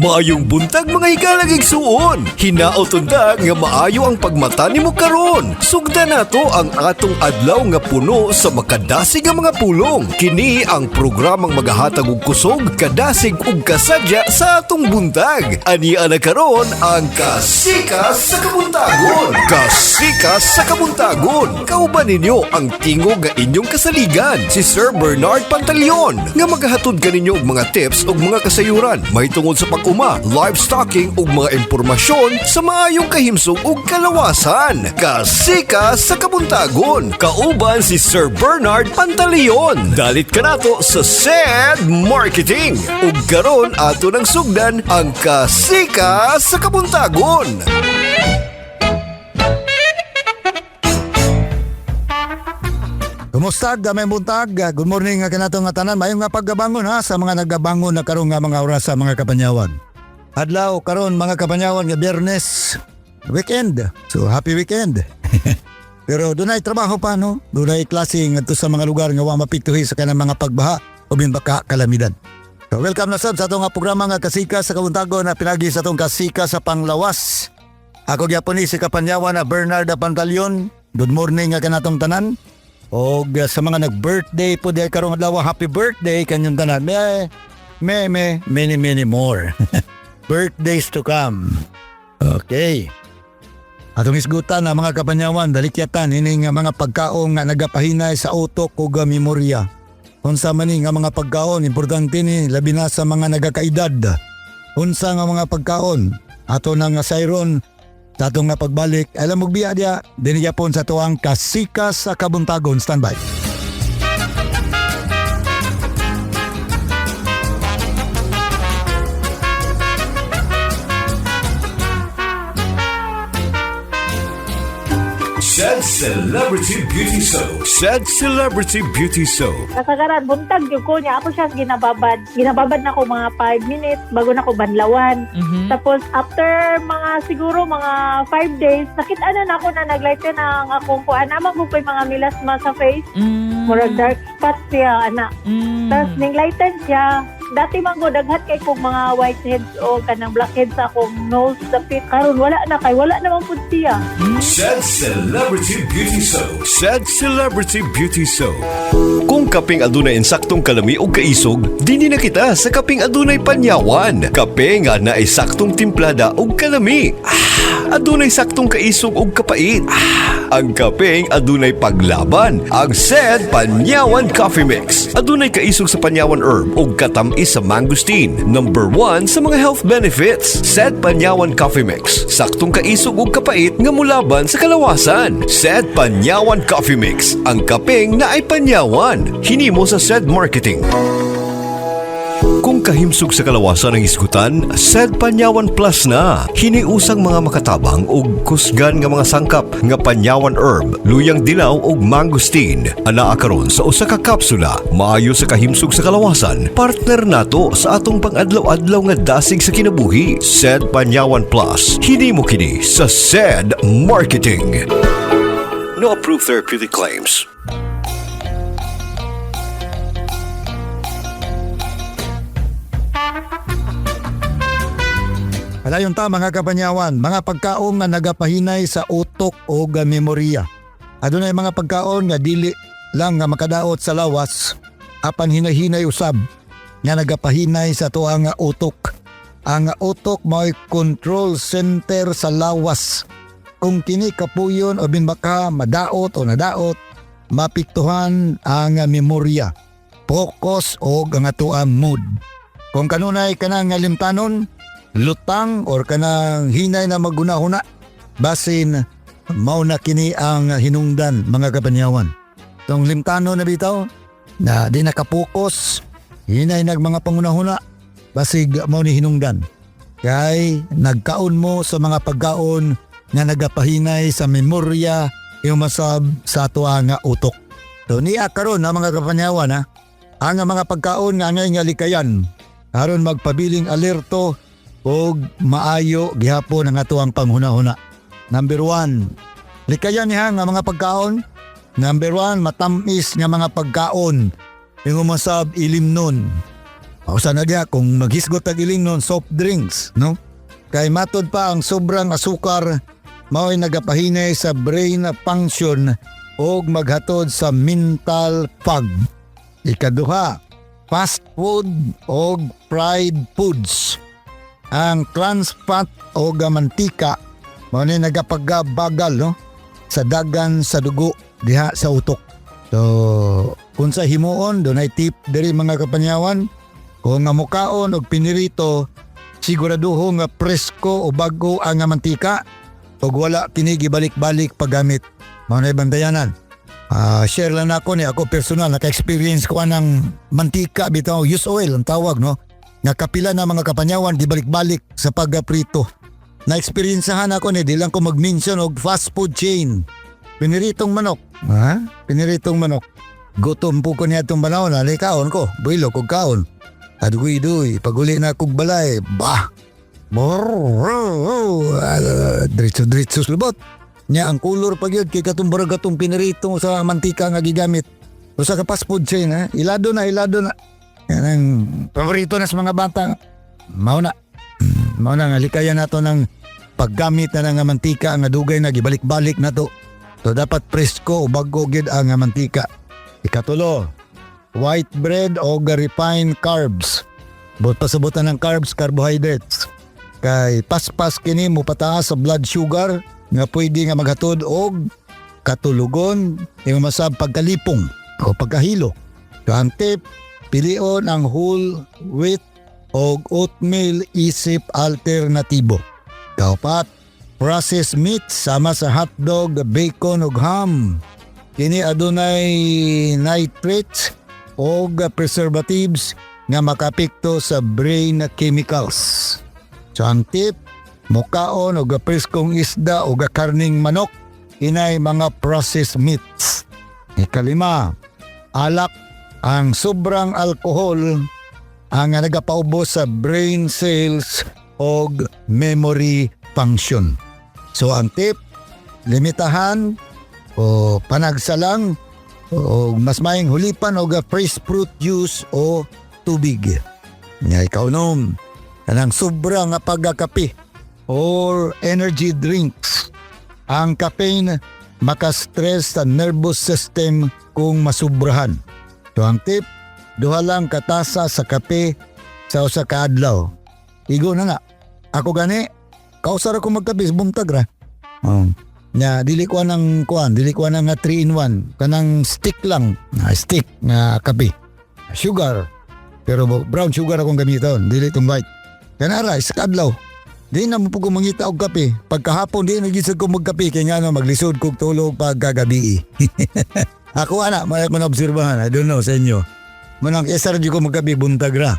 Maayong buntag, mga higalang igsuon. Hinaot unta nga maayo ang pagmata nimo karon. Sugda nato ang atong adlaw nga puno sa makadasig nga mga pulong. Kini ang programang magahatag og kusog, kadasig ug kasadya sa atong buntag. Ani ana karon ang Kasikas sa Kabuntagon. Kasikas sa Kabuntagon. Kauban ninyo ang tingog nga inyong kasaligan, si Sir Bernard Pantaleon, nga magahatod kaninyo og mga tips ug mga kasayuran mahitungod sa pag-uma, livestocking ug mga impormasyon sa maayong kahimsog ug kalawasan. Kasikas sa Kabuntagon. Kauban si Sir Bernard Pantaleon. Dalit kanato sa SED Marketing. Ug karon ato nang sugdan ang Kasikas sa Kabuntagon. Kumusta, gamay buntag? Good morning nga kanato nga tanan. Maayong nga paggabangon ha sa mga nagabangon na karon nga mga oras sa mga kapanyawan. Adlaw karon, mga kapanyawan, nga Biyernes, weekend. So happy weekend. Pero dunay trabaho pa, no? Dunay klase ngadto sa mga lugar nga wa mapiktuhi sa kanang mga pagbaha o baka kalamidad. So welcome na sab sa atong nga programa nga Kasika sa Kabuntagon na pinagi sa atong Kasika sa Panglawas. Ako gyapon ni si kapanyawan na Bernard Pantaleon. Good morning nga kanatong tanan. Og sa mga nag-birthday po diay karong adlaw, happy birthday kanyong tanan. May may may many many more birthdays to come. Okay. Atong isgutan na, mga kapanyawan, dalikyatan ini nga mga pagkaon nga nagapahinay sa utok ug memorya. Unsa man ni nga mga pagkaon, importante ni labi na sa mga nagakaedad. Unsa nga mga pagkaon? Ato na nga sayron sa atong nga pagbalik. Alam mo biya diya, dinhi gyapon sa tuang Kasikas sa Kabuntagon. Standby. Said Celebrity Beauty Soap. Said Celebrity Beauty Soap. Kasagaran, buntag gyud ko niya. Ako siya ginababad. Ginababad na ko mga 5 minutes bago na ko banlawan. Tapos after mga siguro mga 5 days, nakita na nako na naglighten ang akong kuan. Naman ko ko'y mga melasma sa face. Murag dark spots siya, ana. Tapos ning lighten siya. Dati man ko daghat kay kong mga whiteheads o kanang blackheads sa akong nose dapit. Karon wala na kay wala naman pud siya. Said Celebrity Beauty Soap. Said Celebrity Beauty Soap. Kung kapeng adunay insaktong kalami o kaisog, dinhi na kita sa kapeng adunay panyawan. Kape nga naay saktong timplada ug kalami. Ah, adunay saktong kaisog ug kapait. Ah, ang kapeng adunay paglaban. Ang Said Panyawan Coffee Mix. Adunay kaisog sa panyawan herb ug katamis sa mangosteen. Number 1 sa mga health benefits. Said Panyawan Coffee Mix. Saktong kaisog ug kapait nga mulaban sa kalawasan. Said Panyawan Coffee Mix. Ang kapeng naay panyawan. Hinimo sa Said Marketing. Kung kahimsog sa kalawasan ang isgutan, Said Panyawan Plus na. Hiniusang mga makatabang ug kusgan nga mga sangkap nga panyawan herb, luyang dilaw ug mangosteen. Anaa karon sa usa ka kapsula, maayo sa kahimsog sa kalawasan. Partner nato sa atong pang-adlaw-adlaw nga dasig sa kinabuhi. Said Panyawan Plus. Hinimo kini sa Said Marketing. No approved therapeutic claims. Padayon ta, mga kapanyawan, mga pagkaon nga nagapahinay sa utok o memorya. Adunay mga pagkaon nga dili lang nga makadaot sa lawas, apan hinay-hinay usab nga nagapahinay sa tuang nga utok. Ang utok mao'y control center sa lawas. Kung kini kapuyon o binbaka madaot o nadaot, mapiktuhan ang memorya, focus o ang atoang mood. Kung kanunay kanang nga limtanon, lutang or kanang hinay na magunahuna, basin mao na kini ang hinungdan, mga kapanyawan. Tong limtano na bitaw, na di nakapokus, hinay nag mga pangunahuna, basig mao ni hinungdan. Kay nagkaon mo sa mga pagkaon nga nagapahinay sa memorya yung masab sa ato nga utok. So niya karon na, mga kapanyawan, ha, ang mga pagkaon nga angay nga likayan aron magpabiling alerto ug maayo gihapon ang atoang panghuna-huna. Number 1, likayan niya nga mga pagkaon. Number 1, matamis nga mga pagkaon. Yung masab ilimnon. Usa na diha kung maghisgot tag iling nun, soft drinks, no? Kay matod pa, ang sobrang asukar mao'y nagapahinay sa brain function og maghatod sa mental fog. Ikaduha, fast food og fried foods. Ang trans fat o mantika mao ni nagapagabagal, no, sa dagan sa dugo diha sa utok. So, kung sa himuon, dunay tip diri, mga kapanyawan. Kung nga mukaon og pinirito, siguraduho nga presko o bago ang mantika ug wala kini gibalik-balik paggamit. Mao na bantayanan. Share lang ako ni ako personal, naka-experience ko anang mantika bitaw, used oil ang tawag, no, nga kapila na, mga kapanyawan, gibalik-balik sa pagprito. Na-experiencehan ako ni, di lang ko mag-mention og fast food chain. Piniritong manok. Ha? Piniritong manok. Gutom po ko niya itong panahon. Ali kaon ko. Builo kog kaon. Aduy-duy. Paguli na kog balay. Bah! Diretso-diretso lubot. Nya ang kulor pa gyud kay katong barag katong pinirito sa mantika nga gigamit. Usa ka fast food chain, ha. Ilado na, ilado na. Yan ang paborito na sa mga bata. Mao na. Mao na nga likayan nato ng paggamit na ng mantika nga dugay na gibalik-balik na to. So dapat presko o bago gid ang mantika. Ikatulo, white bread o refined carbs. Buot pasabutan ng carbs, carbohydrates. Kay paspas kini mo pataas sa blood sugar nga pwede nga maghatod og katulugon, yung masab pagkalipong o pagkahilo. So ang tip, pilion ang whole wheat o oatmeal isip alternatibo. Kaupat, processed meat sama sa hotdog, bacon ug ham. Kini adunay nitrates o preservatives nga makapikto sa brain chemicals. So ang tip, mukaon og preskong isda o karning manok inay mga processed meats. Ikalima, alak. Ang sobrang alkohol ang nagapaubos sa brain cells og memory function. So ang tip, limitahan o panagsalang o mas maayong hulipan og fresh fruit juice o tubig. Nya ikaunom, kanang sobra nga pagkakape or energy drinks. Ang caffeine makastress sa nervous system kung masubrahan. So ang tip, duha lang katasa sa kape sa usa ka adlaw. Igo na nga. Ako gani, kausa ra ko magkape sa buntag ra. Oh. Nya dili ko nang kuan, dili ko nang nga 3 in 1, kanang stick lang, na stick nga kape. Sugar. Pero brown sugar akong gamiton, dili tong white. Kanara isa ka adlaw. Di na mo po ko mangita og kape. Pagkahapon di na gyud ko magkape kay ngano maglisod kog tulog pagkagabi. Ako ana, may ko naobserbahan. I don't know sa inyo. Manang isa ra jud ko magkape buntag ra.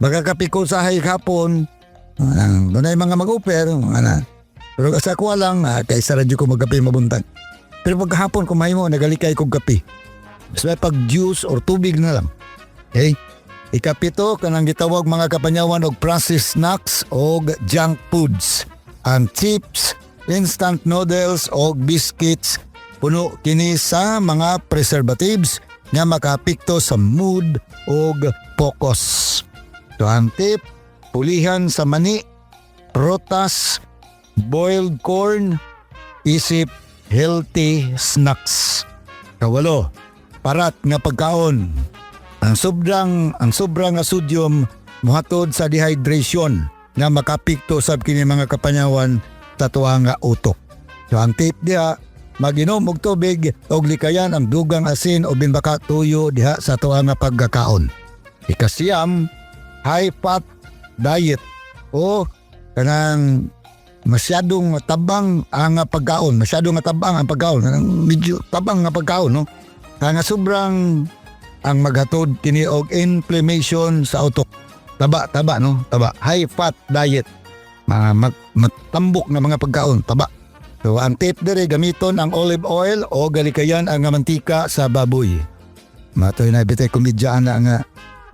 Magkakape ko sa hapon, anang dunay mga mag-offer, ana. Pero sa ako lang, kay isa ra jud ko magkape mabuntag. Pero pagkahapon kung mahimo nagalikay kog kape. Basta pag juice or tubig na lang. Okay? Ikapito, kanang gitawag, mga kapanyawan, og processed snacks og junk foods. Ang chips, instant noodles og biscuits, puno kini sa mga preservatives nga makaapekto sa mood og focus. So ang tip, pulihan sa mani, prutas, boiled corn, isip healthy snacks. Kawalo, parat nga pagkaon. Ang sobrang nga sodium mohatod sa dehydration nga makapikto sab kini, mga kapanyawan, sa tuwa nga utok. So ang tip diha, maginom og tubig og likayan ang dugang asin o binbaka tuyo diha sa tuwa nga pagkakaon. Ikasiyam, high fat diet o kanang masyadong tabang ang pagkaon, masyadong tabang ang pagkaon, kanang medyo tabang nga pagkaon, no? Kaya nga sobrang ang maghatod kini og inflammation sa utok. Taba, taba, no? Taba. High fat diet. Mga matambok na mga pagkaon, taba. So ang tip diri, gamiton ang olive oil o galikayan ang mantika sa baboy. Matoy na bitay komedya ana nga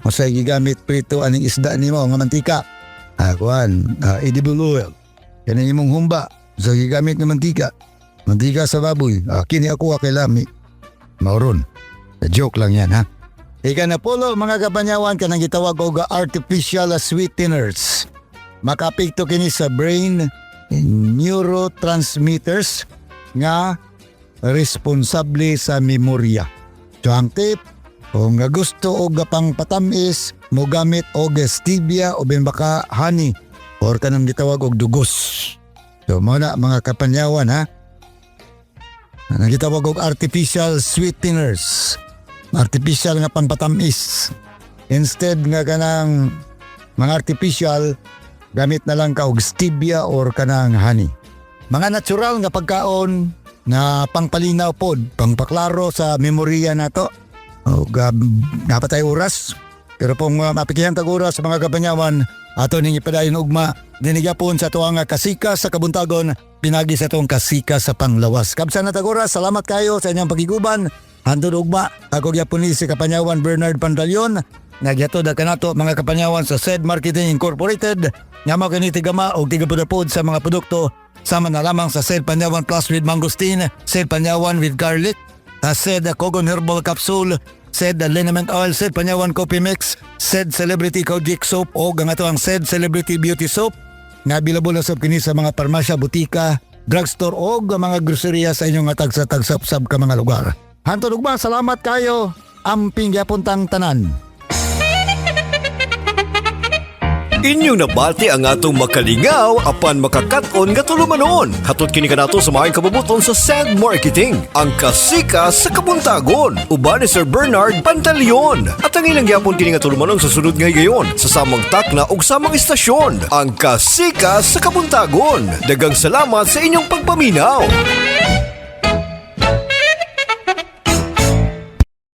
unsay gigamit prito aning isda nimo nga mantika. Kuan, edible oil. Kani imong humba sa gigamit nga mantika. Mantika sa baboy. Kini ako kay lami. Mauron. Joke lang yan, ha. Ikanapulo, mga kapanyawan, kanang gitawag og artificial sweeteners. Makaapekto kini sa brain neurotransmitters nga responsable sa memorya. So ang tip, kung nga gusto og pang patamis, mo gamit og stevia o bin baka honey or kanang gitawag og dugos. So mao na, mga kapanyawan, ha. Ang gitawag og artificial sweeteners. Artificial nga pangpatamis. Instead nga kanang mga artificial, gamit na lang ka og stevia or kanang honey. Mga natural nga pagkaon na pangpalinaw pod, pangpaklaro sa memorya nato. O naa pa tay oras. Pero kung mapikihan tag oras sa mga kapanyawan, ato ning ipadayon ugma dinhi gyapon sa atuang Kasika sa Kabuntagon, pinagi sa atong Kasika sa Panglawas. Kabsa na tag oras, salamat kayo sa inyong pagiguban. Hantod ugma, ako gyapon ni si Kapanyawan Bernard Pantaleon. Nagyatod kanato, mga kapanyawan, sa SED Marketing Incorporated nga mao kini tigama og tigapudapod sa mga produkto sama na lamang sa SED Panyawan Plus with Mangosteen, SED Panyawan with Garlic, SED Kogon Herbal Capsule, SED Liniment Oil, SED Panyawan Coffee Mix, SED Celebrity Kojic Soap o ang ato ang SED Celebrity Beauty Soap nga available na sab kini sa mga parmasya, butika, drugstore o mga groceria sa inyong tagsa-tagsa sab ka mga lugar. Hantod ugma, salamat kayo. Amping gyapon tang tanan. Inyong nabati ang atong makalingaw apan makakaton nga tulumanon. Hatod kini kanato sa maayong kabubuton sa Sand Marketing, ang Kasika sa Kabuntagon. Uban ni Sir Bernard Pantaleon. At ang ilang gyapon kini nga tulumanon sa sunod nga higayon sa samang takna ug samang istasyon, ang Kasika sa Kabuntagon. Daghang salamat sa inyong pagpaminaw.